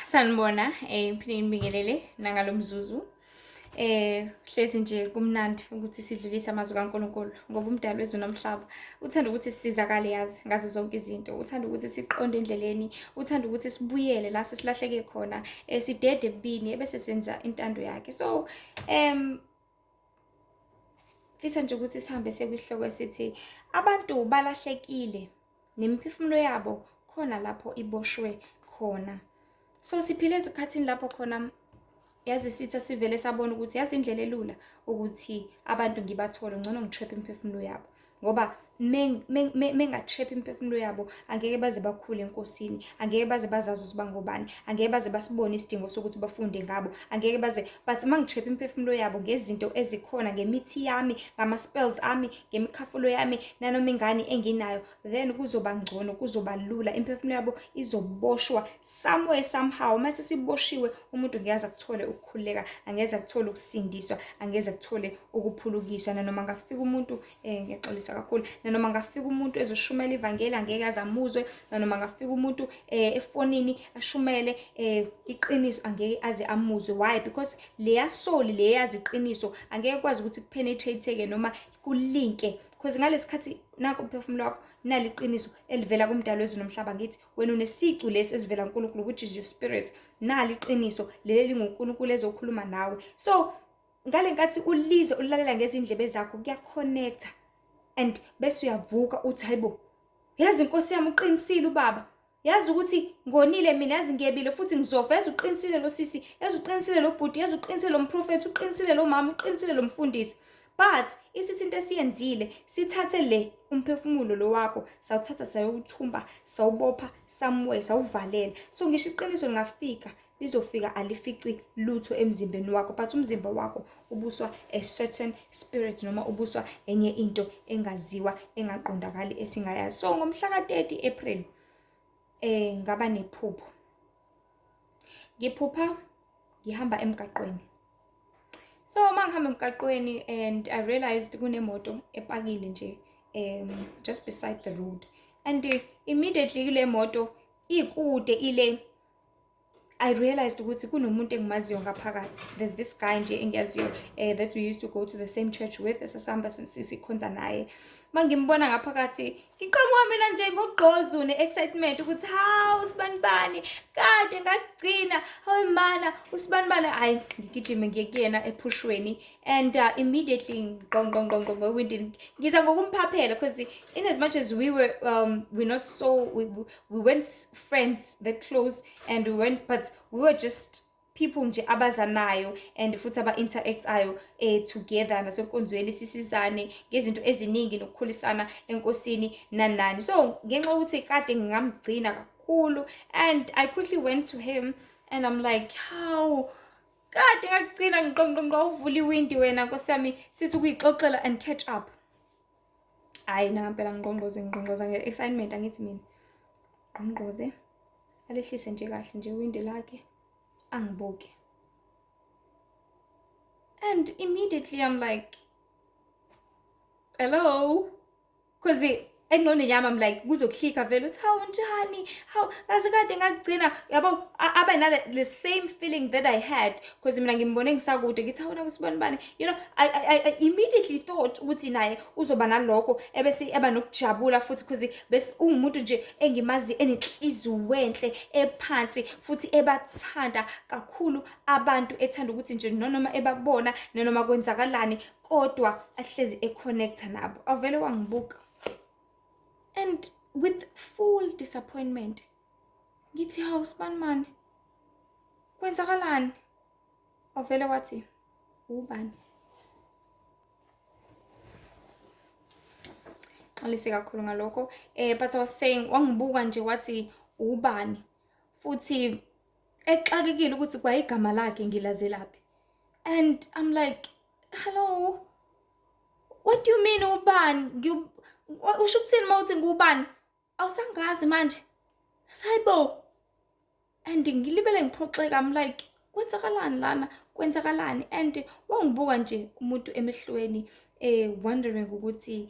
Sanibona, ngiphinde nginibingelele nangalomzuzu. Hlezi nje kumnandi ukuthi sidlulise amazwi kaNkulunkulu ngoba umdali wezulu nomhlaba uthanda ukuthi sisizakale yazi ngazo zonke izinto. Uthanda ukuthi siqonde endleleni, uthanda ukuthi sibuyele la sesilahleke khona, sidede ebubini ebese senza intando yakhe. So, fisa nje ukuthi sihambe sekwihloko esithi abantu balahlekile nemiphefumulo yabo khona lapho iboshwe khona. So siphila ezikhathini lapho khona yazi sitha sivele sabona ukuthi yazi indlela elula ukuthi abantu ngibathole ngcono ngitrap imiphefumulo yabo ngoba mengatrap imiphefumulo yabo angeke baze bakhule enkosini, angeke baze bazazi ukuthi bangobani, angeke baze basibone isidingo sokuthi bafunde ngabo, angeke baze, but uma ngitrap imiphefumulo yabo ngezinto ezikhona, ngemithi yami, ngama-spells ami, ngemikhafulo yami, nanoma ingane enginayo, then kuzoba ngcono, kuzoba lula, imiphefumulo yabo izoboshwa somewhere somehow. Uma sesiboshiwe umuntu ngeke aze akuthole ukukhululeka, angeze akuthole ukusindiswa, angeze akuthole ukuphulukiswa. Nanoma ngafika umuntu, ngiyaxolisa kakhulu, nanoma ngafika umuntu ezoshumela ivangeli angeke aze amuzwe, nanoma ngafika umuntu efonini ashumele iqiniso angeke aze amuzwe. Why? Because leya soul leyazi iqiniso angeke kwazi ukuthi kupenetrate-ke noma kulinke, because ngalesikhathi nanku umphefumulo wakho nali iqiniso elivela kumdali wezulu nomhlaba. Ngithi wena unesicu lesi esivela kuNkulunkulu, which is your spirit, nali iqiniso leli linguNkulunkulu ezokhuluma nawe. So ngale nkathi ulize ulalela ngezindlebe zakho kuyaconnecta and bese uyavuka uthi hayibo, yazi inkosi yami uqinisile ubaba, yazi ukuthi ngonile mina, yazi ngiyebile futhi ngizofa, yazi uqinisile lo sisi, yazi uqinisile lo bhuti, yazi uqinisile lo mprofethi, uqinisile lo mama, uqinisile lo mfundisi. But isithi into esiyenzile, sithathe le umphefumulo lo wakho, sawuthatha sayowuthumba, sawubopha somewhere, sawuvalela. So ngisho iqiniso lingafika, lizofika alifici lutho emzimbeni wakho, but umzimba wakho ubuswa a certain spirit noma ubuswa enye into engaziwa, engaqondakali, esingayazi. So ngomhla ka-30 April ngaba nephupho. Ngiphupha ngihamba emgaqweni. So uma ngihamba emgaqweni and I realized kunemoto epakile nje just beside the road, and immediately kule moto ikude ile, I realized ukuthi kunomuntu engimaziyo ngaphakathi. There's this guy nje engiyaziyo that we used to go to the same church with, esasihamba sikhonza naye. Mangimbona ngaphakathi ngiqhamuka mina nje ngogqozu ne-excitement ukuthi hawu sibanibani, kade ngakugcina, hawu mana usibanibani. Hayi ngigijime ngiye kuyena ephushweni and immediately ngqo ngqo ngqo ngqo ngewindini ngiza ngokumphaphela, because in as much as we were we're not so we weren't friends that close and we weren't, but we were just people nje abazanayo and futhi aba-interactayo together nasenkonzweni, sisizane ngezinto eziningi nokukhulisana enkosini nani nani. So ngenxa yokuthi kade ngingamgcina kakhulu, and I quickly went to him and I'm like, how kade ngakugcina, ngiqonqonqo uvula iwindi wena nkosi yami, sithi ukuyixoxela and catch up. Hayi nangampela ngiqongqoze, ngiqongqoza nge-excitement, angithi mina ngqongqoze, alehlise nje kahle nje iwindi lakhe, angibuke, and immediately I'm like, hello, because engqondweni yami I'm like kuzokuhlika vele uthi hawu njani, hawu kaze kade ngakugcina, yabo, abe nale the same feeling that I had, because mina ngimbone ngisakude, ngithi hawu nakusibani bani, I immediately thought ukuthi naye uzoba nalokho ebese eba nokujabula futhi, because bese ungumuntu nje engimazi enenhliziyo enhle ephansi futhi ebathanda kakhulu abantu, ethanda ukuthi nje noma ebabona nanoma kwenzakalani kodwa ahlezi econnecta nabo. Avele wangibuka and with full disappointment ngithi hawu sibanimani, kwenzakalani? Wavele wathi ubani? Xolise kakhulu ngalokho, but I was saying wangibuka nje wathi ubani, futhi exakekile ukuthi kwayigama lakhe ngilazelaphi, and I'm like, hello, what do you mean ubani? Usho ukuthini mawuthi ngubani? Awusangazi manje? Hayibo. And ngilibele ngiphoxeka, I'm like, kwenzakalani lana, kwenzakalani? And wangibuka nje umuntu emehlweni, wondering ukuthi,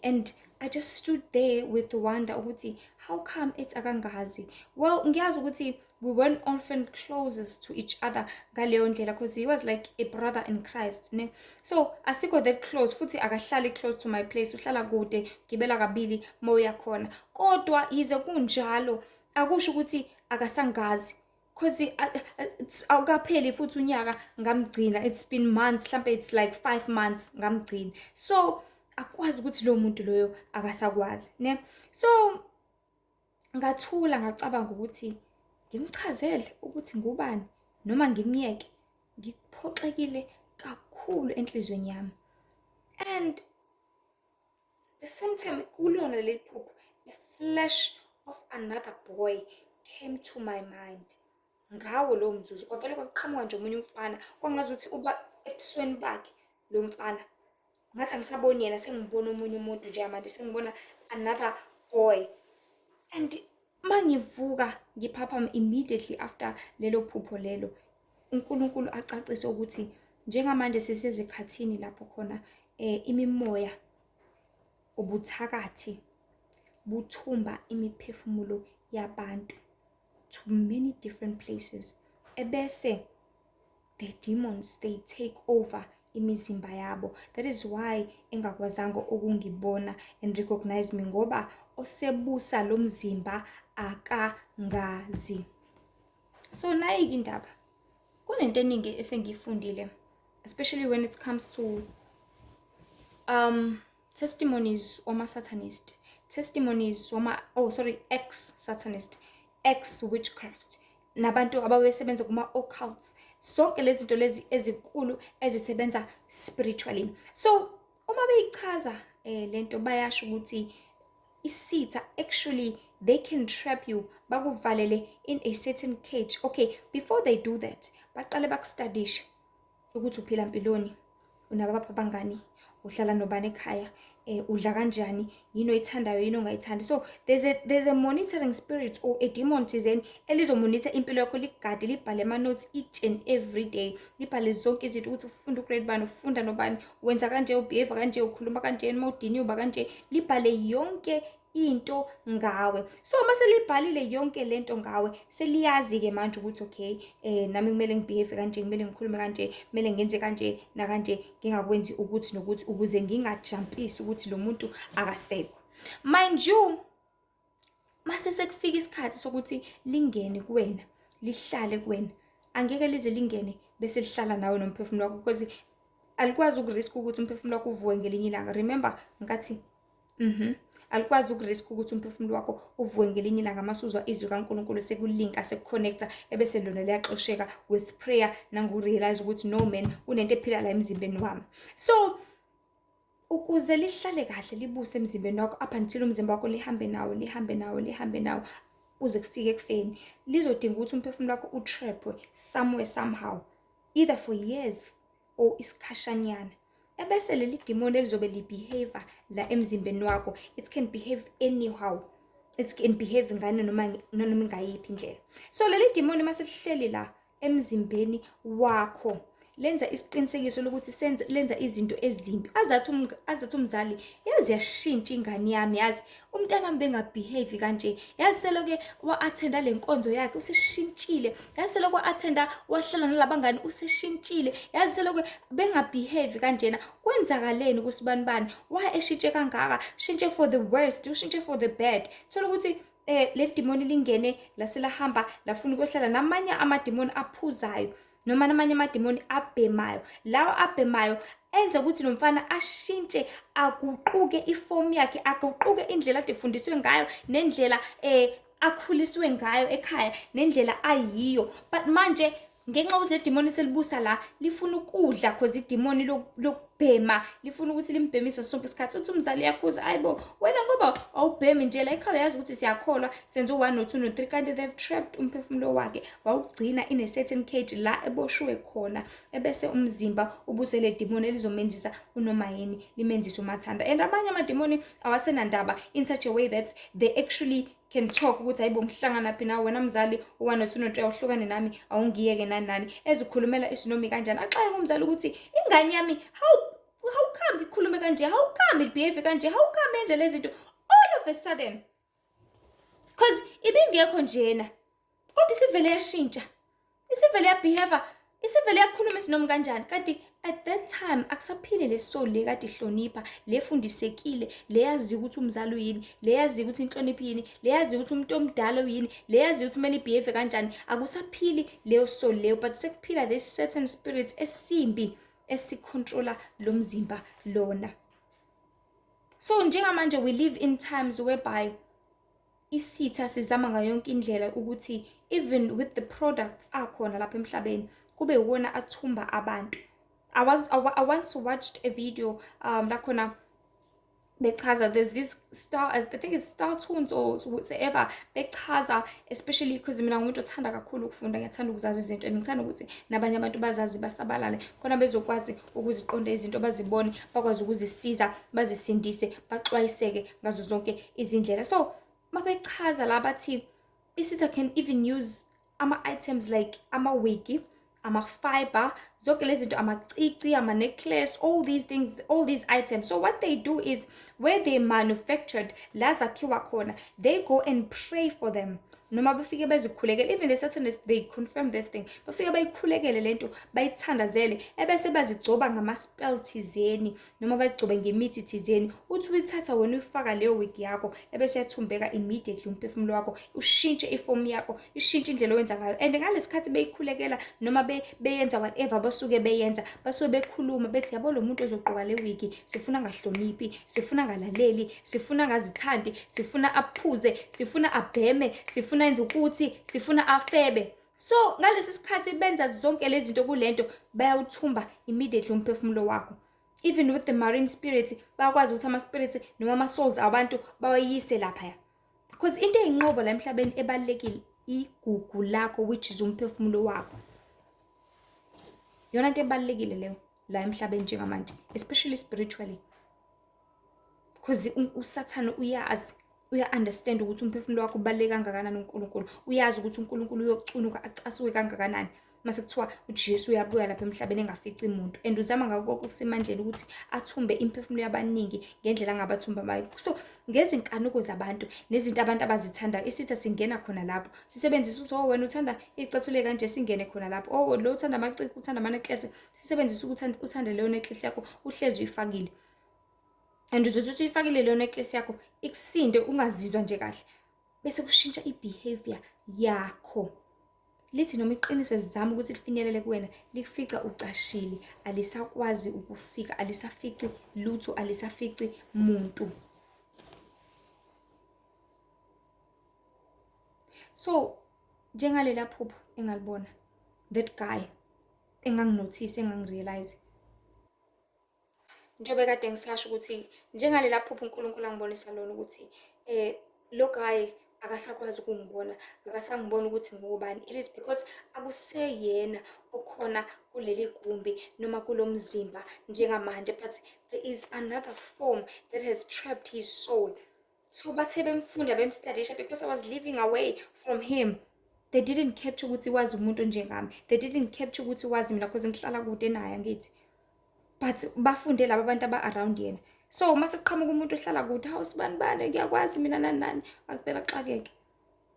and I just stood there with wonder ukuthi how come ethi akangazi. Well, ngiyazi ukuthi We weren't often closest to each other ngaleyo ndlela because he was like a brother in Christ, ne? So asikho that close, futhi akahlali close to my place, uhlala kude, gibela kabili moya khona. Kodwa yize kunjalo, akusho ukuthi akasangazi, 'cause awukapheli futhi unyaka ngamgcina. It's been months, mhlambe it's like 5 months ngamgcina, so akwazi ukuthi lowo muntu loyo akasakwazi, ne? So ngathula, ngacabanga ukuthi ngimchazele ukuthi ngubani noma ngimyeke. Ngiphoxekile kakhulu enhliziyweni yami. And the same time, kulona leli phupho, a flash of another boy came to my mind. Ngawo lowo mzuzu kwavele kwaqhamuka nje omunye umfana, kwangazuthi uba ebusweni bakhe lo mfana, ngathi angisaboni yena, sengibona omunye umuntu njengamanje, sengibona another boy. And mangivuka ngiphaphama immediately after lelo phupho lelo, uNkulunkulu acacise ukuthi njengamanje sisezikhathini lapho khona imimoya, ubuthakathi buthumba imiphefumulo yabantu to many different places, ebese the demons, they take over imizimba yabo. That is why engakwazanga ukungibona and recognize me, ngoba osebusa lo mzimba akangazi. So nayi-ke indaba, kunento eningi esengiyifundile, especially when it comes to testimonies wama-satanist, testimonies wama, oh sorry, ex-satanist, ex-witchcraft, nabantu ababesebenza kuma-occults, zonke lezi zinto lezi ezinkulu ezisebenza spiritually. So uma beyichaza lento, bayasho ukuthi isitha, actually they can trap you, bakuvalele in a certain cage. Okay, before they do that, baqale bakustadishe ukuthi uphila mpiloni, unabaphi abangani, uhlala nobani ekhaya, udla kanjani, yini oyithandayo, yini ongayithandi. So there's a monitoring spirit or a demon thizeni elizomonitha impilo yakho, ligade, libhale ama-notes each and every day, libhale zonke izinto, ukuthi ufunda ugrade bani, ufunda nobani, wenza kanje, ubehave kanje, ukhuluma kanje, uma udiniwe uba kanje, libhale yonke into ngawe. So uma selibhalile yonke lento ngawe, seliyazi-ke manje ukuthi okay, nami kumele ngibehave kanje, kumele ngikhulume kanje, kumele ngenze kanje nakanje, ngingakwenzi ukuthi nokuthi, ukuze ngingajampisi ukuthi lo muntu akasekho. Mind you, mase sekufika isikhathi sokuthi lingene kuwena, lihlale kuwena, angeke lize lingene bese lihlala nawe nomphefumulo wakho, because alikwazi ukurisk ukuthi umphefumulo wakho uvuke ngelinye ilanga. Remember ngathi alikwazi ukurisk ukuthi umphefumulo wakho uvuke ngelinye ilanga masuzwa izwi kaNkulunkulu sekulinka, sekuconnecta, ebese lona liyaxosheka with prayer nangokurealize ukuthi no man, kunento ephila la emzimbeni wami. So ukuze lihlale kahle, libuse emzimbeni wakho up until umzimba wakho lihambe nawo, lihambe nawo, lihambe nawo kuze kufike ekufeni, lizodinga ukuthi umphefumulo wakho utrapwe somewhere, somehow, either for years or isikhashanyana. Ebese leli demon elizobe libehave la emzimbeni wakho, it can behave anyhow, it can behave ngane noma ingayiphi indlela. So leli demon mase lihleli la emzimbeni wakho, lenza isiqinisekiso lokuthi senze, lenza izinto ezimbi. Azathi umzali, "Yazi yashintsha ingane yami, yazi umntanami bengabehave kanje, yazi seloke wa-attenda le nkonzo yakhe useshintshile, yazi seloke wa-attenda wahlala nalabangani useshintshile, yazi seloke bengabehave kanjena, kwenzakaleni kusibanibani? Why eshintshe kangaka? Shintshe for the worst, ushintshe for the bad." Thola ukuthi leli demoni lingene lase lahamba lafuna ukuyohlala namanye amademoni aphuzayo noma namanye amademoni abhemayo. Lawa abhemayo enza ukuthi lo mfana ashintshe, aguquke ifomu yakhe, aguquke indlela ade efundiswe ngayo nendlela akhuliswe ngayo ekhaya nendlela ayiyo. But manje ngenxa yokuthi ledimoni selibusa la, lifuna ukudla, 'cause idimoni lokubhema lifuna ukuthi limbhemise sonke isikhathi. Uthi umzali uyakhuza, "Hayibo wena, ngoba awubhemi nje la ekhaya, uyazi ukuthi siyakholwa, senze u-one, no-two, no-three." Kanti they've trapped umphefumulo wakhe, wawugcina in a certain cage la eboshiwe khona, ebese umzimba ubuswe le demoni elizomenzisa unoma yini, limenzise umathanda. And amanye amademoni awasenandaba in such a way that they actually can talk ukuthi, "Hayibo, ngihlangana phi nawe wena mzali? U-one, no-two, no-three, awuhlukane nami, awungiyeke, nani nani." Ezikhulumela isinomi kanjani, axaye ngumzali ukuthi ingane yami, how come ikhulume kanje? How come ibehave kanje? How come yenze lezi zinto all of a sudden? 'Cause ibingekho njena. Kodwa isivele yashintsha, isivele yabehave, isivele yakhuluma isinoma kanjani. Kanti at that time akusaphile le soul le kade ihlonipha, le fundisekile, le yazi ukuthi umzali uyini, le yazi ukuthi inhlonipho yini, le yazi ukuthi umuntu omdala uyini, le yazi ukuthi kumele ibehave kanjani. Akusaphili leyo soul leyo, but sekuphila this certain spirit esimbi esicontrola lo mzimba lona. So njengamanje we live in times whereby isitha sizama ngayo yonke indlela ukuthi even with the products akhona lapha emhlabeni kube iwona athumba abantu. I once watched a video la khona bechaza, there's this star, I think it's Star Toons or whatever, bechaza, especially because mina ngumuntu othanda kakhulu ukufunda, ngiyathanda ukuzazi izinto and ngithanda ukuthi nabanye abantu bazazi, basabalale khona bezokwazi ukuziqonda izinto, bazibone, bakwazi ukuzisiza, bazisindise, baxwayiseke ngazo zonke izindlela. So mabechaza la bathi isitha can even use ama-items like ama-wigi, ama-fiber, zonke lezi zinto, amacici, ama-necklace, all these things, all these items. So what they do is where they manufactured, la zakhiwa khona, they go and pray for them, noma bafike bezikhulekele. Even the Satanists, they confirm this thing. Bafike bayikhulekele lento, bayithandazele, ebese bazigcoba ngama-spell thizeni noma bazigcobe ngemithi thizeni. Uthi uyithatha wena, uyifaka leyo wig yakho, ebese uyathumbeka immediately umphefumulo wakho, ushintshe ifomu yakho, ishintshe indlela owenza ngayo. And ngalesikhathi beyikhulekela noma beyenza whatever basuke beyenza, basuke bekhuluma bethi, yabo, lo muntu ozogqoka le wig sifuna angahloniphi, sifuna angalaleli, sifuna angazithandi, sifuna aphuze, sifuna abheme, sifuna enze ukuthi, sifuna afebe. So ngalesi sikhathi benza zonke lezi zinto kulento, bayawuthumba immediately umphefumulo wakho. Even with the marine spirits, bayakwazi ukuthi ama-spirits noma ama-souls abantu bawayise laphaya, because into eyinqobo la emhlabeni ebalulekile igugu lakho, which is umphefumulo wakho. Yona into ebalulekile leyo la emhlabeni njengamanje, especially spiritually, because uSathane uyazi, uya-understand ukuthi umphefumulo wakho ubaluleke kangakanani. UNkulunkulu uyazi ukuthi uNkulunkulu uyocunuka, acasuke kangakanani mase kuthiwa uJesu uyabuya lapha emhlabeni engafici muntu, and uzama ngako konke okusemandleni ukuthi athumbe imiphefumulo yabaningi ngendlela angabathumba ngayo. So ngezinkanuko zabantu nezinto abantu abazithandayo, isitha singena khona lapho, sisebenzisa ukuthi, oh, wena uthanda icathulo kanje, singene khona lapho. Oh, lo uthanda amacici, uthanda ama-necklace, sisebenzisa ukuthi uthande leyo necklace yakho, uhlezi uyifakile, and uzothi usuyifakile leyo necklace yakho, ikusinde, ungazizwa nje kahle, bese kushintsha i-behavior yakho. Lithi noma iqiniso zizama ukuthi lifinyelele kuwena, likufica ucashile, alisakwazi ukufika, alisafici lutho, alisafici muntu. So njengalela phupho engalibona, that guy enganginotice, engangirealize, njengoba kade ngisasho ukuthi njengalela phupho uNkulunkulu angibonisa lona ukuthi lo guy akasakwazi ukungibona, akasangiboni ukuthi ngubani, it is because akuseyena okhona kuleli gumbi noma kulo mzimba njengamanje, but there is another form that has trapped his soul. So bathe bemfunda, bemstadisha, because I was living away from him, they didn't capture ukuthi wazi umuntu onjengami. They didn't capture ukuthi wazi mina, because ngihlala kude naye, angithi? But bafunde laba abantu aba-around yena. So uma sekuqhamuka umuntu ohlala kude, "Hawu, sibani bani, ngiyakwazi mina," nani nani, akuphela kuxakeke.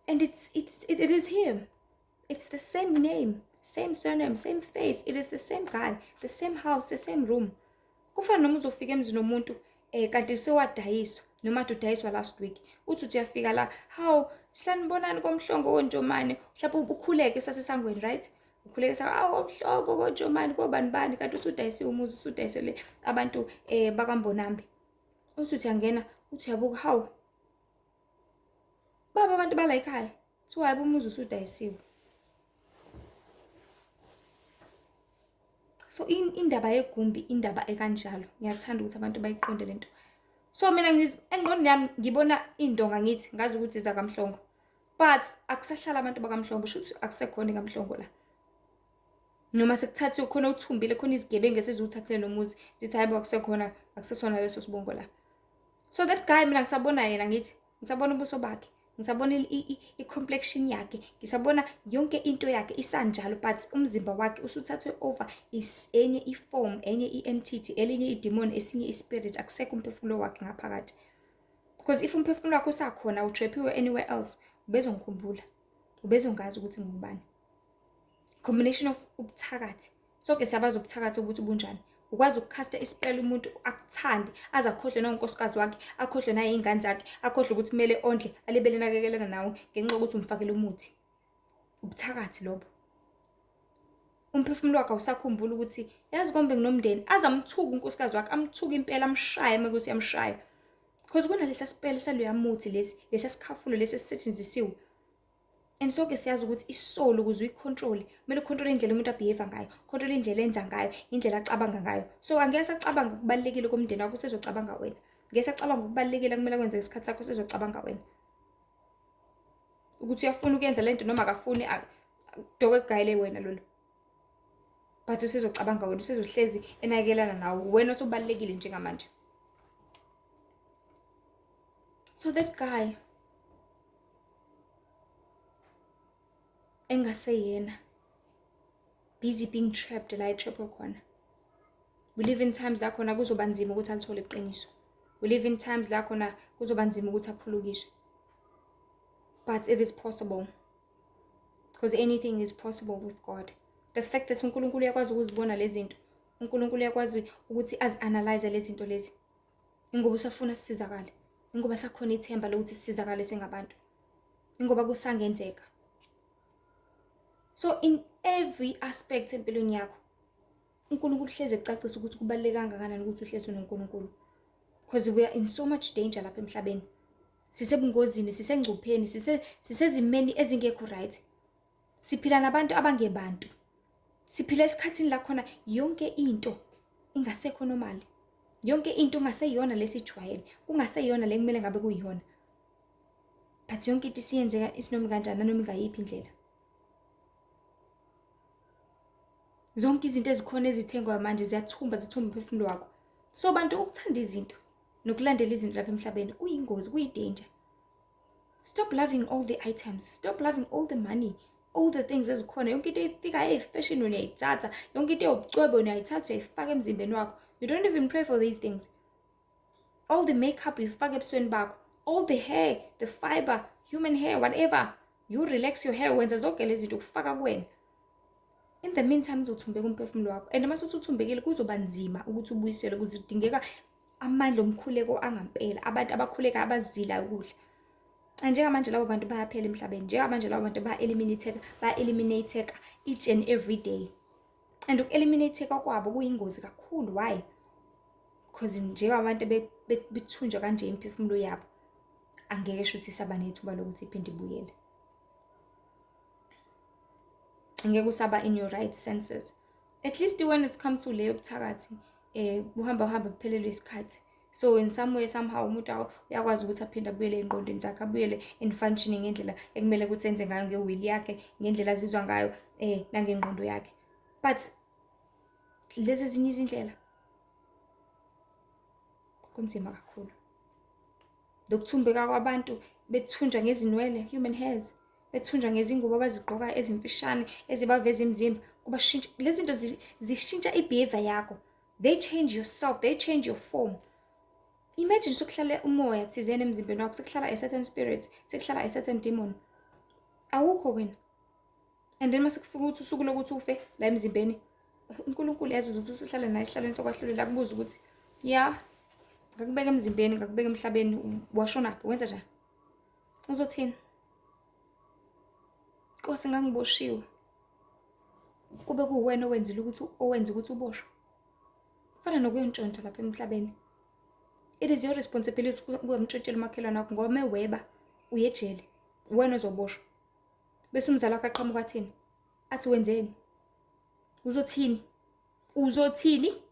And it is him. It's the same name, same surname, same face. It is the same guy, the same house, the same room. Kufana noma uzofika emzini womuntu kanti sewadayiswa noma ade udayiswa last week, uthi uyafika la, "Hawu, sanibonani koMhlongo koNjomane." Mhlawumbe ukhuleke sasesangweni, right? Ukhuleke sa, "Awu, koMhlongo koNjomane kobani bani," kanti usudayisiwe umuzi, usudayisele abantu bakaMbonambi. Uthi uyangena, uthi uyabuka, "Hawu, baba, abantu bala ekhaya." Kuthiwa, "Hayi, umuzi usudayisiwe." So indaba yegumbi, indaba ekanjalo, ngiyathanda ukuthi abantu bayiqonde lento. So mina engqondweni yami ngibona indonga, ngithi ngazi ukuthi izakaMhlongo, but akusahlala abantu bakaMhlongo, shuthi akusekhona kaMhlongo la, noma sekuthathiwe khona, uthumbile khona, izigebengu esizuthathele nomuzi, zithi, "Hayi bo, akusekhona, akusesona leso sibongo la." So that guy, mina ngisabona yena, ngithi ngisabona ubuso bakhe, ngisabona i-complexion yakhe, ngisabona yonke into yakhe isanjalo, but umzimba wakhe usuthathwe over is enye i-form, enye i-entity, elinye idemon, esinye i-spirit. Akusekho umphefumulo wakhe ngaphakathi, because if umphefumulo wakhe usakhona, utraphiwe anywhere else, bezongikhumbula. Ubezongazi ukuthi ngubani. Combination of ubuthakathi. Sonke siyabazi ubuthakathi ukuthi bunjani. Ukwazi ukukhasta isipela umuntu akuthande aze akhohlwe nonkosikazi wakhe, akhohlwe nayey'ngane zakhe, akhohlwe ukuthi kumele ondle, alibele enakekelana nawe ngenxa yokuthi umfakele umuthi. Ubuthakathi lobo. Umphefumulo wakhe awusakhumbuli ukuthi yazi kombe nginomndeni, aze amthuke unkosikazi wakhe, amthuke impela, amshaye uma kuthi uyamshaya. Because kunalesa sipele saloya muthi lesi, lesa sikhafulo lesi esisetshenzisiwe. And sonke siyazi ukuthi isoul ukuze uyicontrol, kumele ucontrol indlela umuntu abehave ngayo, control indlela enza ngayo, indlela acabanga ngayo. So angeke sacabanga ukubalekile komndeni wakho, usezocabanga wena. Ngeke sacabanga ukubalekile kumele kwenze isikhathi sakho, usezocabanga wena. Ukuthi uyafuna ukuyenza lento noma akafuni, doko ekugayele wena lolo. But usezocabanga wena, usezohlezi enakekelana nawe, wena osubalekile njengamanje. So that guy engaseyena busy being trapped la etrapwe khona. We live in times la khona kuzoba nzima ukuthi alithole iqiniso. We live in times la khona kuzoba nzima ukuthi aphulukiswe. But it is possible. Because anything is possible with God. The fact that uNkulunkulu uyakwazi ukuzibona lezi zinto, uNkulunkulu uyakwazi ukuthi azi-analyze lezi zinto lezi. Ingoba usafuna sisizakale. Ingoba sakhona ithemba lokuthi sisizakale singabantu. Ingoba kusangenzeka. So in every aspect empilweni yakho, uNkulunkulu uhlezi ecacisa ukuthi kubaluleke kangakanani ukuthi uhlezi unoNkulunkulu. Because we are in so much danger lapha emhlabeni. Sisebungozini, sisengcupheni, sisezimeni ezingekho right. Siphila nabantu abangebantu. Siphila esikhathini la khona yonke into ingasekho normal. Yonke into ungaseyona lesijwayele, kungaseyona le kumele ngabe kuyiyona. But yonke into isiyenzeka isinoma kanjani nanoma ingayiphi indlela. Zonke izinto ezikhona ezithengwayo manje ziyathumba, zithumba umphefumulo wakho. So bantu, ukuthanda izinto nokulandela izinto lapha emhlabeni kuyingozi, kuyi-danger. Stop loving all the items, stop loving all the money, all the things ezikhona. Yonke into efika eyi-fashion wena uyayithatha, yonke into ewubucwebe wena uyayithatha uyayifaka emzimbeni wakho. You don't even pray for these things. All the makeup uyifaka ebusweni bakho, all the hair, the fiber, human hair, whatever. You relax your hair, wenza zonke lezi zinto ukufaka kuwena. In the meantime uzothumbeka umphefumulo wakho, and mase usuthumbekile kuzoba nzima ukuthi ubuyiselwe, kuzodingeka amandla omkhuleko angampela, abantu abakhuleka abazilayo ukudla. Njengamanje labo bantu bayaphela emhlabeni, njengamanje labo bantu ba-eliminateka, ba-eliminateka each and every day. And uku-eliminateka kwabo kuyingozi kakhulu. Why? Because njengabantu bethunjwa kanje imiphefumulo yabo, angeke shuthi isaba nethuba lokuthi iphinde ibuyele. Angeke usaba in your right senses. At least when it comes to leyo buthakathi, buhamba buhambe buphelelwe isikhathi. So in some way somehow umuntu uyakwazi ukuthi aphinde abuyele ey'ngqondweni zakhe, abuyele in functioning ngendlela ekumele ukuthi enze ngayo, nge-will yakhe, ngendlela azizwa ngayo, nangengqondo yakhe. But lezi ezinye izindlela kunzima kakhulu. Lokuthumbeka kwabantu bethunjwa ngezinwele, human hairs, bethunjwa ngezingubo abazigqoka ezimfishane ezibaveza imizimba, kubashintsha lezi zinto, zishintsha i-behavior yakho. They change yourself, they change your form. Imagine sekuhlala umoya thizeni emzimbeni wakho, sekuhlala a certain spirit, sekuhlala a certain demon. Awukho wena. And then mase kufika ukuthi usuku lokuthi ufe la emzimbeni, uNkulunkulu yazi ukuthi usuhlala naye esihlalweni sokwahlulela, akubuza ukuthi ya ngakubeka emzimbeni, ngakubeka emhlabeni, washonaphi, wenza njani? Uzothini? Nkosi, ngangiboshiwe. Kube kuwena owenzile ukuthi owenza ukuthi uboshwe. Kufana nokuyontshontsha lapha emhlabeni. It is your responsibility ukungamtshontshela umakhelwane wakho, ngoba meweba uye ejele, wena ozoboshwa. Bese umzali wakho aqhamuka athini? Athi wenzeni? Uzothini? Uzothini?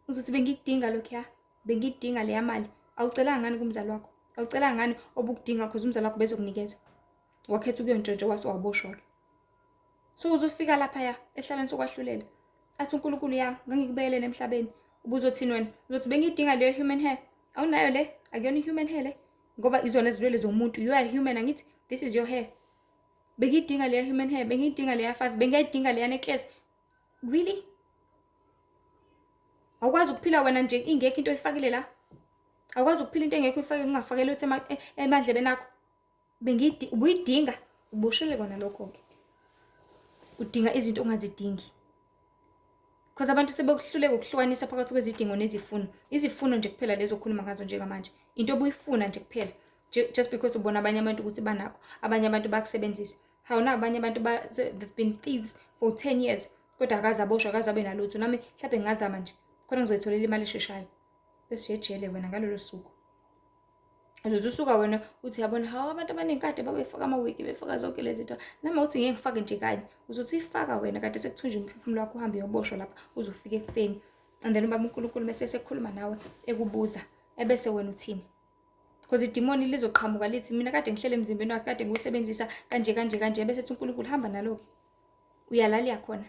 Uzothi bengikudinga lokhuya, bengidinga leya mali. Awucelanga ngani kumzali wakho? Awucelanga ngani obukudinga, cause umzali wakho bezokunikeza. Wakhetha ukuyontshontsha wase waboshwa-ke. So uzofika laphaya ehlalweni sokwahlulela, athi uNkulunkulu ya ngangikubekelene emhlabeni. Ubuzothini wena? Uzothi bengiyidinga leyo human hair. Awunayo le, akuyona i-human hair le, ngoba izona zilwele zomuntu. You are human, angithi? This is your hair. Bengiyidinga leya human hair, bengiyidinga leya five, bengiyayidinga leya necklace. Really? Awukwazi ukuphila wena nje ingekho into oyifakile la. Awukwazi ukuphila into engekho uyifake, ungafakele ukuthi emandlebeni akho. Bengiyidi ubuyidinga. Uboshelwe kona lokho-ke. Udinga izinto ongazidingi. Because abantu sebekuhluleka ukuhlukanisa phakathi kwezidingo nezifuno. Izifuno nje kuphela lezo okhuluma ngazo njengamanje. Into obuyifuna nje kuphela. Just because ubona abanye abantu ukuthi banakho, abanye abantu bayakusebenzisa. Hawu na abanye abantu they've been thieves for 10 years kodwa akaze aboshwa, akaze abe nalutho. Nami mhlawumbe ngingazama nje khona ngizoyitholela imali esheshayo. Bese uyejele wena ngalolo suku. Uzothi usuka wena uthi yabona hawu abantu abaningi kade babefaka amawigi befaka zonke lezi zinto, nami uthi ngeke ngifake nje kanye. Uzothi uyifaka wena kade sekuthunjwa umphefumulo wakho, uhambe uyoboshwa lapha uze ufike ekufeni. And then ubaba uNkulunkulu bese esekhuluma nawe ekubuza, ebese wena uthini? Because idimoni lizoqhamuka lithi mina kade ngihlele emzimbeni wakhe, kade ngiwusebenzisa kanje kanje kanje, bese ethi uNkulunkulu hamba nalo-ke. Uyalala uyakhona.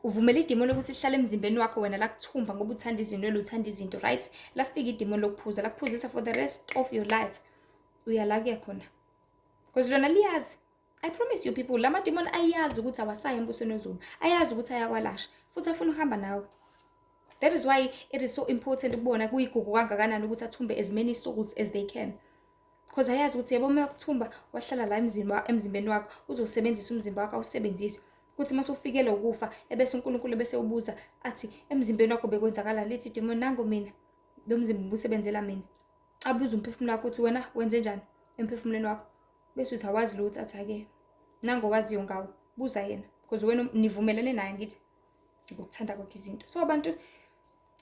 Uvumela idimoni ukuthi lihlale emzimbeni wakho wena lakuthumba ngoba uthanda izinwele, uthanda izinto, right? Lafika idimoni lokuphuza, lakuphuzisa for the rest of your life. Uyala kuya khona. Because lona liyazi. I promise you people, lama demon ayazi ukuthi awasayi embusweni wezulu. Ayazi ukuthi ayakwalasha futhi afuna ukuhamba nawe. That is why it is so important ukubona kuyigugu kangakanani ukuthi athumbe as many souls as they can. Because ayazi ukuthi yebo uma ukuthumba wahlala la emzimbeni wakho, uzosebenzisa umzimba wakho awusebenzise. Kuthi uma usufikele ukufa ebese uNkulunkulu ebese ubuza athi emzimbeni wakho bekwenzakalani, lithi demon nangu mina lo mzimba ubusebenzela mina. Abuze umphefumulo wakho ukuthi wena wenze njani emphefumulweni wakho. Bese uthi awazi lutho, athi ake nango waziyo ngawo, buza yena because wena nivumelene naye ngithi ngokuthanda kwakhe izinto. So abantu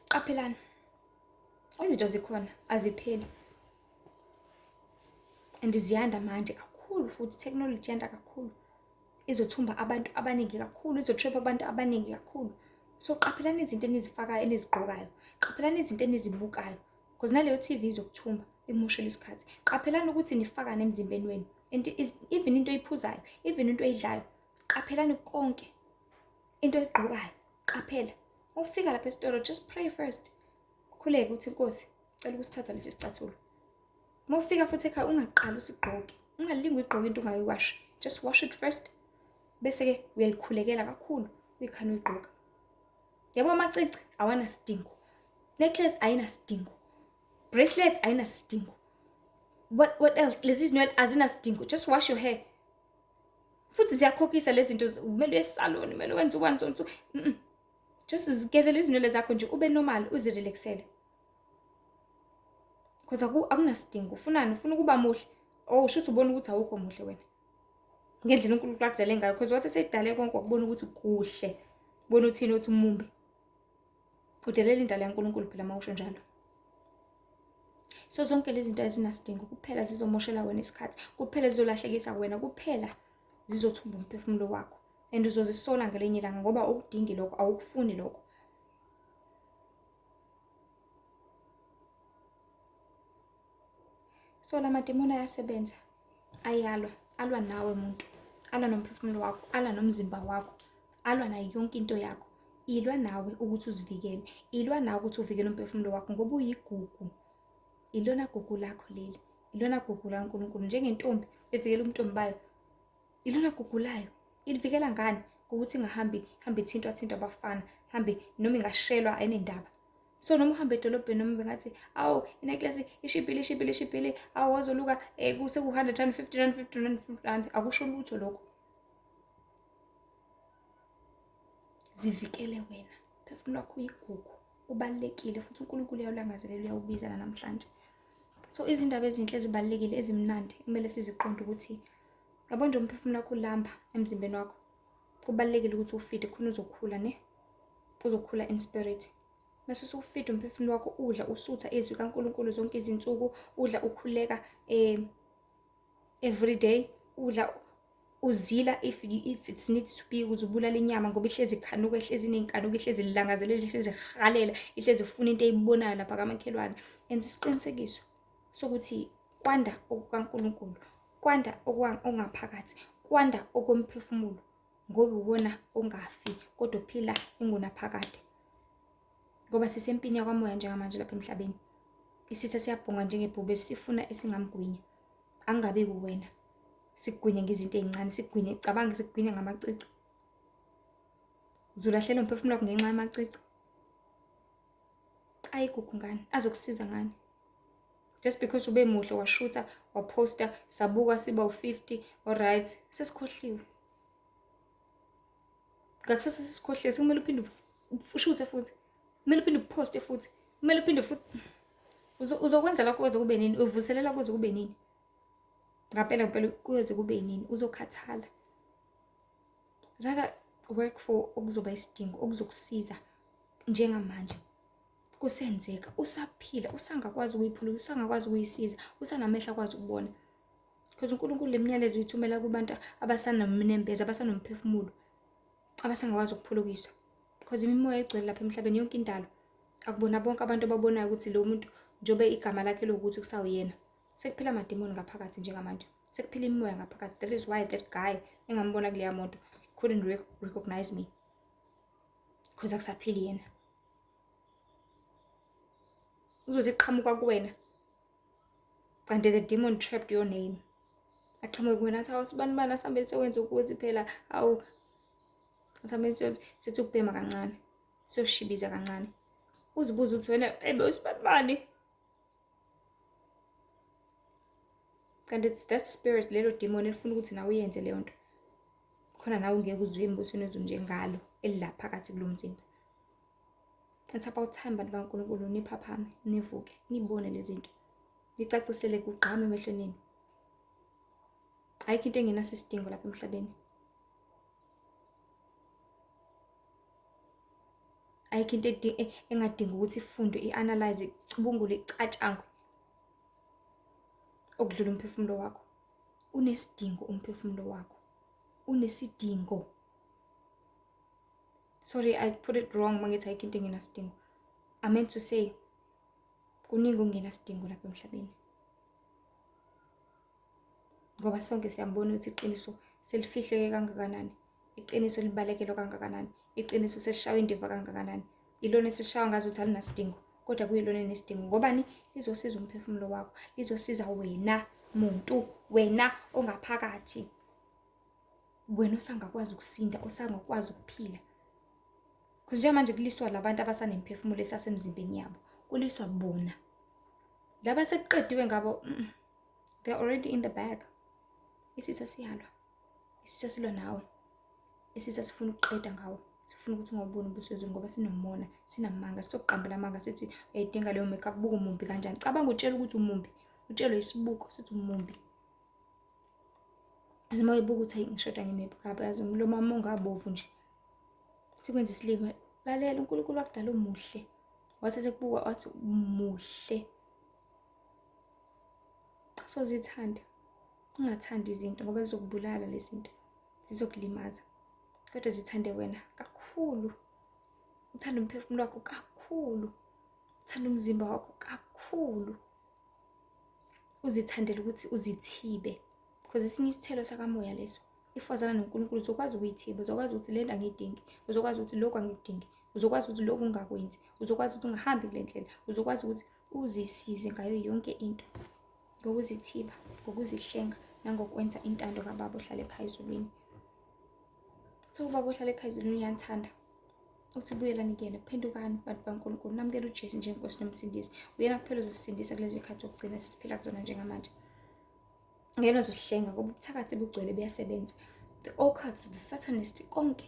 qaphelani, izinto zikhona azipheli and ziyanda manje kakhulu, futhi technology yanda kakhulu, izothumba abantu abaningi kakhulu, izotrap abantu abaningi kakhulu. So qaphelani izinto enizifakayo, enizigqokayo, qaphelani izinto enizibukayo, because naleyo TV izokuthumba ikumoshela isikhathi. Qaphelani ukuthi nifakane emzimbeni wenu, and even into oyiphuzayo, even into oyidlayo, qaphelani konke. Into oyigqokayo, qaphela. Ufika lapha esitolo, just pray first, khuleke ukuthi Nkosi cela ukusithatha lesi sicathulo. Uma ufika futhi ekhaya ungaqali usigqoke, ungalingi uyigqoke into ungayiwashi, just wash it first, bese-ke uyayikhulekela kakhulu uyikhane uyigqoka. Yabo amacici awanasidingo, necklace ayinasidingo, bracelets ayinasidingo, what else, lezi zinwele azinasidingo, just wash your hair. Futhi ziyakhokhisa lezi zinto, kumele uye esaloni, kumele wenze u-one two two. Just zigezele izinwele zakho nje ube normal, uzirelaxele. Because akunasidingo. Ufunani? Ufuna ukuba muhle. Oh, shuthi ubona ukuthi awukho muhle wena ngendlela uNkulunkulu akudale ngayo, because wathi esedale konke wakubona ukuthi kuhle. Ubona uthini uthi umumbi. Udelela indalo yaNkulunkulu phela mawusho njalo. So zonke lezi zinto azinasidingo, kuphela zizomoshela wena isikhathi, kuphela zizolahlekisa wena, kuphela zizothumba umphefumulo wakho. And uzozisola ngelinye ilanga ngoba awukudingi lokho, awukufuni lokho. So la madimoni ayasebenza, ayalwa, alwa nawe muntu, alwa nomphefumulo wakho, alwa nomzimba wakho, alwa nayo yonke into yakho. Ilwa nawe ukuthi uzivikele, ilwa nawe ukuthi uvikele umphefumulo wakho ngoba uyigugu. Ilona gugu lakho leli, ilona gugu laNkulunkulu. Njengentombi evikela ubuntombi bayo, ilona gugu layo. Ilivikela ngani? Ngokuthi ingahambi hambe ithintwa thintwa abafana, hambe noma ingashelwa ayinendaba. So noma uhambe edolobheni noma bengathi awu inecklace ishibhile ishibhile ishibhile, awu wazoluka kuseku-100 rand, 50 rand, 50 rand, 50 rand, akusho lutho lokho. Zivikele wena, phefumulo wakho uyigugu, ubalulekile futhi uNkulunkulu uyawulangazelela, uyawubiza namhlanje. So izindaba ezinhle ezibalulekile ezimnandi kumele siziqonde ukuthi yabo nje umphefumulo wakho ulamba emzimbeni wakho, kubalulekile ukuthi ufide khona uzokhula, ne uzokhula in spirit. Mase usufida umphefumulo wakho, udla usutha izwi kaNkulunkulu zonke izinsuku, udla ukhuleka every day, udla uzila if it needs to be, ukuze ubulale inyama ngoba ihlezi ikhanuka, ihlezi inenkanuko, ihlezi ilangazelela, ihlezi ihalela, ihlezi ifuna into eyibonayo lapha kamakhelwane. Enza isiqinisekiso sokuthi kwanda okukaNkulunkulu, kwanda okungaphakathi, kwanda okomphefumulo, ngoba uwona ongafi kodwa uphila ingunaphakade. Ngoba sisempini yakwamoya njengamanje lapha emhlabeni. Isitha siyabhonga njengebhubesi, sifuna esingamgwinya. Angabe kuwena. Sikugwinye ngezinto ezincane, sikugwinye, cabanga sikugwinye ngamacici. Uzolahlela umphefumulo wakho ngenxa yamacici. Ayigugu ngani, azokusiza ngani? Just because ube muhle washutha Waphosta, sabuka siba u-50, alright, sesikhohliwe. Ngakusasa sesikhohliwe, sekumele uphinde ushuthe futhi. Kumele uphinde uphoste futhi. Kumele uphinde futhi. Uzokwenza lokho kuze kube nini? Uvuselela kuze kube nini? Ngampela ngempela kuyoze kube nini? Uzokhathala. Rather work for okuzoba isidingo, okuzokusiza njengamanje. Kusenzeka, usaphila, usangakwazi ukuyiphulukisa, usangakwazi ukuyisiza, usanamehlo akwazi ukubona. Because uNkulunkulu le myalezo uyithumela kubantu abasanomnembeza, abasanomphefumulo, abasangakwazi ukuphulukiswa. Because imimoya egcwele lapha emhlabeni yonke indalo. Akubona bonke abantu ababonayo ukuthi lo muntu njengoba igama lakhe lokuthi kusawuyena. Sekuphila amadimoni ngaphakathi njengamanje. Sekuphila imimoya ngaphakathi. That is why that guy engambona kuleya moto couldn't recognize me. Because akusaphili yena. Uzothi qhamuka kuwena. Kanti the demon trapped your name. Aqhamuke kuwena athi awu sibani bani asambe siyokwenza ukuthi phela awu asambe sithi ukubhema kancane. Siyoshibiza kancane. Uzibuza ukuthi wena ebe usibani bani. Kanti it's that spirit lelo demon elifuna ukuthi nawe uyenze leyo nto. Khona nawe ungeke uzwe embusweni wezulu njengalo elila phakathi kulo mzimba. It's about time bantu baNkulunkulu niphaphame, nivuke, nibone lezi zinto. Nicacisele kugqame emehlweni enu. Ayikho into engenaso isidingo lapha emhlabeni. Ayikho into engadinga ukuthi ifundwe, i-analyze, icubungulwe, icatshangwe okudlula umphefumulo wakho. Unesidingo umphefumulo wakho. Unesidingo. Sorry, I put it wrong mangithi ayikho into engenasidingo. I meant to say kuningi okungenasidingo lapha emhlabeni. Ngoba sonke siyambona ukuthi iqiniso selifihleke kangakanani, iqiniso libalekelwa kangakanani, iqiniso sesishawa indiva kangakanani. Ilona esishawa ngazo ukuthi alinasidingo, kodwa kuyilona enesidingo. Ngobani? Lizosiza umphefumulo wakho, lizosiza wena muntu, wena ongaphakathi. Wena osangakwazi ukusinda, osangakwazi ukuphila. Because njengamanje kuliswa labantu abasanemphefumulo esasemzimbeni yabo, kuliswa bona. Laba sekuqediwe ngabo, they're already in the bag. Isitha siyalwa, isitha silwa nawe, isitha sifuna ukuqeda ngawe, sifuna ukuthi ungawuboni ubuso wezulu ngoba sinomona, sinamanga, sizokuqambela amanga sithi uyayidinga leyo makeup, buka umumbi kanjani. Cabanga utshela ukuthi umumbi, utshelwe isibuko sithi umumbi. Noma uyibuka ukuthi hayi ngishoda nge-makeup, yazi umlomo wami ungabovu nje. Sikwenza isilima. Lalela, uNkulunkulu wakudala umuhle. Wathi sekubuka wathi muhle. Sozithanda. Ungathandi izinto ngoba zizokubulala lezi zinto. Zizokulimaza. Kodwa zithande wena kakhulu. Uthande umphefumulo wakho kakhulu. Uthande umzimba wakho kakhulu. Uzithandele ukuthi uzithibe. Because esinye isithelo sakamoya leso. If wazana noNkulunkulu uzokwazi ukuyithiba, uzokwazi ukuthi le nto angiyidingi, uzokwazi ukuthi lokhu angikudingi, uzokwazi ukuthi lokhu ungakwenzi, uzokwazi ukuthi ungahambi kule ndlela, uzokwazi ukuthi uzisize ngayo yonke into ngokuzithiba, ngokuzihlenga nangokwenza intando kaBaba ohlala ekhaya ezulwini. So uBaba ohlala ekhaya ezulwini uyanithanda. Uthi buyelani kuyena, phendukani bantu baNkulunkulu, namukele uJesu njengeNkosi noMsindisi. Uyena kuphela ozosisindisa kulezi zikhathi zokugcina sesiphila kuzona njengamanje. Ngeke uzihlenga ngoba ubuthakathi bugcwele buyasebenza. The occults, the satanist, konke.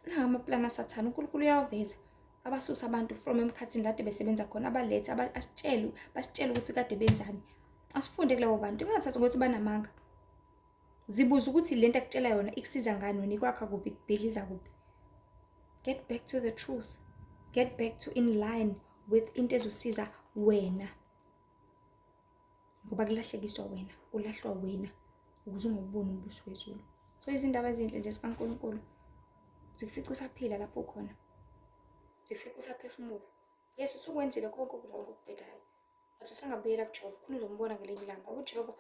Nanga amaplani asathane, uNkulunkulu uyawaveza. Abasusa abantu from emkhathini kade besebenza khona, abalethe, asitshele, basitshele ukuthi kade benzani. Asifunde kulabo bantu, ungathathi ngokuthi banamanga. Zibuza ukuthi lento akutshela yona ikusiza ngani wena, ikwakha kuphi, ikubhidliza kuphi. Get back to the truth. Get back to in line with into ezosiza wena. Ngoba kulahlekiswa wena, kulahlwa wena ukuze ungawuboni umbuso wezulu. So izindaba ezinhle nje zikaNkulunkulu zikufica usaphila lapho ukhona. Zikufica usaphefumula. Yes, usukwenzile konke okuwrong okubhedayo. But usangabuyela kuJehova, khona uzombona ngelinye ilanga. Ngoba uJehova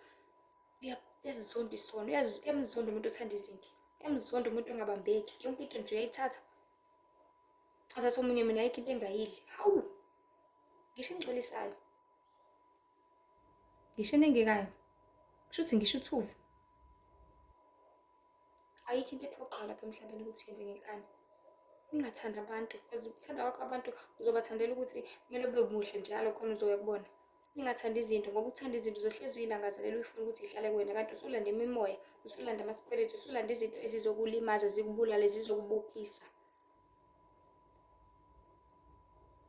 uyazizonda isono, uyamzonda umuntu othanda izinto. Uyamzonda umuntu ongabambeki. Yonke into nje uyayithatha. Athathe omunye mina ayikho into engayidli. Hawu! Ngisho engcolisayo. Ngisho enengekayo. Kusho ukuthi ngisho uthuvi. Ayikho into ephoqayo lapha emhlabeni ukuthi uyenze ngenkani. Ningathandi abantu because ukuthanda kwakho abantu uzobathandela ukuthi kumele ube muhle njalo khona uzoya kubona. Ningathandi izinto ngoba ukuthanda izinto uzohlezi uyilangazelela uyifuna ukuthi ihlale kuwena kanti usulanda imimoya, usulanda ama-spirit, usulanda izinto ezizokulimaza, zikubulale, zizokubophisa.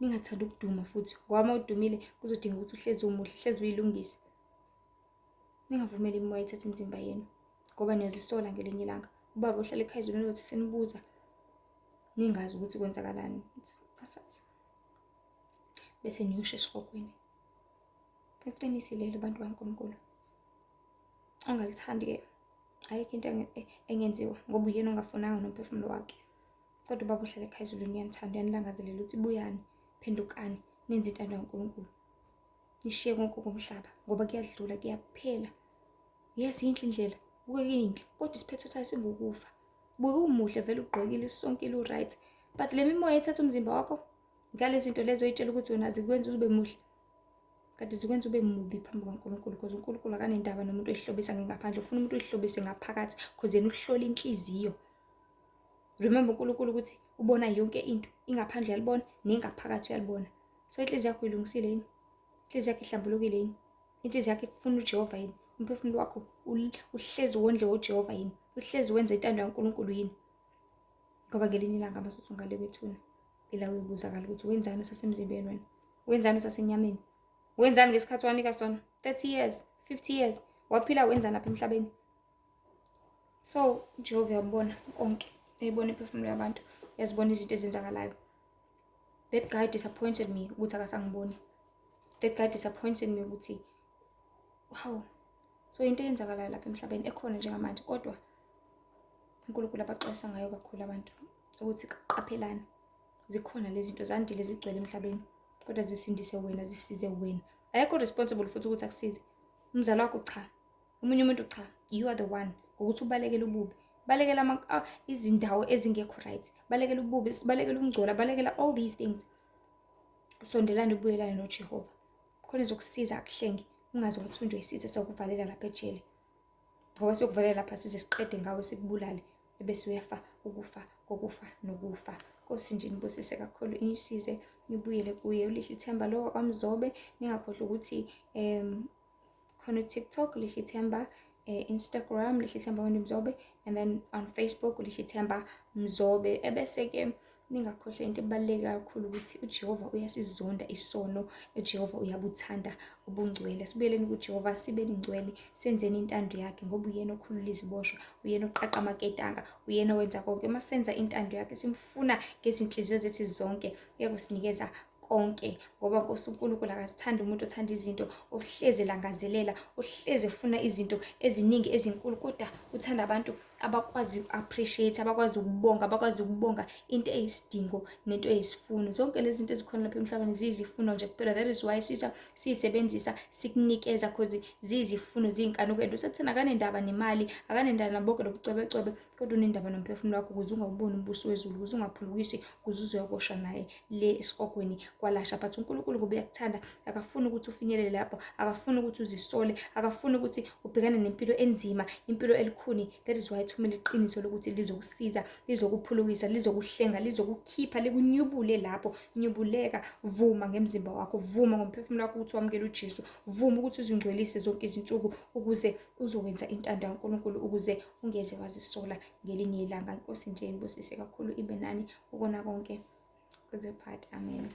Ningathandi ukuduma futhi ngoba uma udumile kuzodinga ukuthi uhlezi umuhle, uhlezi uyilungise. Ningavumeli imimoya ithathe imizimba yenu ngoba niyozisola ngelinye ilanga. Ubaba ohlala ekhaya ezulwini uyothi senibuza ningazi ukuthi kwenzakalani. Asazi. Bese niyosha esihogweni. Liqinisi lelo bantu baNkulunkulu. Angalithandi-ke ayikho into engenziwa ngoba uyena ongafunanga nomphefumulo wakhe. Kodwa ubaba ohlala ekhaya ezulwini uyanithanda, uyanilangazelela ukuthi buyani, phendukani, nenze intando kaNkulunkulu. Nishiye konke okomhlaba ngoba kuyadlula, kuyaphela. Yes, yinhle indlela, kuke kuyinhle, kodwa isiphetho sayo singukufa. Buke umuhle vele ugqokile sonkile u-right, but le mimoya ethatha umzimba wakho ngale zinto lezo oyitshela ukuthi wena zikwenza ube muhle, kanti zikwenza ube mubi phambi kukaNkulunkulu because uNkulunkulu akanendaba nomuntu oyihlobisa ngengaphandle, ufuna umuntu oyihlobise ngaphakathi because yena uhlola inhliziyo. Remember uNkulunkulu ukuthi ubona yonke into, ingaphandle uyalibona nengaphakathi uyalibona. So inhliziyo yakho ilungisile yini? Inhliziyo yakho ihlambulukile yini? Inhliziyo yakho ifuna uJehova yini? Umphefumulo wakho uhlezi wondle uJehova yini? Uhlezi wenza intando kaNkulunkulu yini? Ngoba ngelinye ilanga mase ngale kwethuna ila uyobuzakala ukuthi wenzani usasemzimbeni wena, wenzani usasenyameni, wenzani ngesikhathi wanika sona 30 years, 50 years, waphila wenzani lapha emhlabeni. So uJehova uyabona konke, uyayibona imiphefumulo yabantu, uyazibona izinto ezenzakalayo. That guy disappointed me ukuthi akasangiboni. That guy disappointed me ukuthi wow. So into eyenzakalayo lapha emhlabeni ekhona njengamanje, kodwa uNkulunkulu abaxwayisa ngayo kakhulu abantu ukuthi qaphelani, zikhona lezi zinto zandile zigcwele emhlabeni, kodwa zisindise wena, zisize wena. Ayikho responsible futhi ukuthi akusize umzali wakho, cha, omunye umuntu, cha, you are the one ngokuthi ubalekele ububi, balekela izindawo ezingekho right, balekela ububi, balekela ukungcola, balekela all these things, usondelane ubuyelane noJehova khona ezokusiza akuhlenge, ungaze wathunjwe isitha sokuvalela lapha ejele, ngoba siyokuvalela lapha size siqede ngawe, sikubulale, ebese uyafa ukufa kokufa nokufa. Nkosi nje nibusise kakhulu, inisize nibuyele kuye. Ulihle ithemba lo wakwaMzobe. Ningakhohlwa ukuthi khona uTikTok Lihle Ithemba, Instagram Lihle Ithemba Wendy Mzobe, and then on Facebook Lihle Ithemba Mzobe. Ebese-ke ningakhohlwa into ebaluleke kakhulu ukuthi uJehova uyasizonda isono, uJehova uyabuthanda ubungcwele. Sibuyeleni kuJehova, sibe ningcwele, senzeni intando yakhe ngoba uyena okhulula iziboshwa, uyena oqaqa amaketanga, uyena owenza konke. Uma senza intando yakhe simfuna ngezinhliziyo zethu zonke, uyakusinikeza konke ngoba Nkosi uNkulunkulu akasithandi umuntu othanda izinto, ohlezi elangazelela, ohlezi efuna izinto eziningi ezinkulu, kodwa uthanda abantu abakwazi uku-appreciate, abakwazi ukubonga, abakwazi ukubonga into eyisidingo nento eyisifuno. Zonke lezi zinto ezikhona lapha emhlabeni ziyizifuno nje kuphela. That is why sitha siyisebenzisa, sikunikeza, cause ziyizifuno, ziyinkanuko. Sekuthena akanendaba nemali, akanendaba nabonke lobucwebecwebe, kodwa unendaba nomphefumulo wakho ukuze ungawuboni umbuso wezulu, ukuze ungaphulukisi, ukuze uzoyokosha naye le esihogweni kwalasha. But uNkulunkulu ngoba uyakuthanda, akafuni ukuthi ufinyelele lapho, akafuni ukuthi uzisole, akafuni ukuthi ubhekane nempilo enzima, impilo elikhuni. That is why ethumela iqiniso lokuthi lizokusiza, lizokuphulukisa, lizokuhlenga, lizokukhipha, likunyubule lapho. Nyubuleka, vuma ngemzimba wakho, vuma ngomphefumulo wakho ukuthi wamukele uJesu, vuma ukuthi uzingcwelise zonke izinsuku ukuze uzokwenza intando kaNkulunkulu, ukuze ungeze wazisola ngelinye ilanga. Inkosi nje inibusise kakhulu, ibe nani kukona konke kuze phakathi. Amen.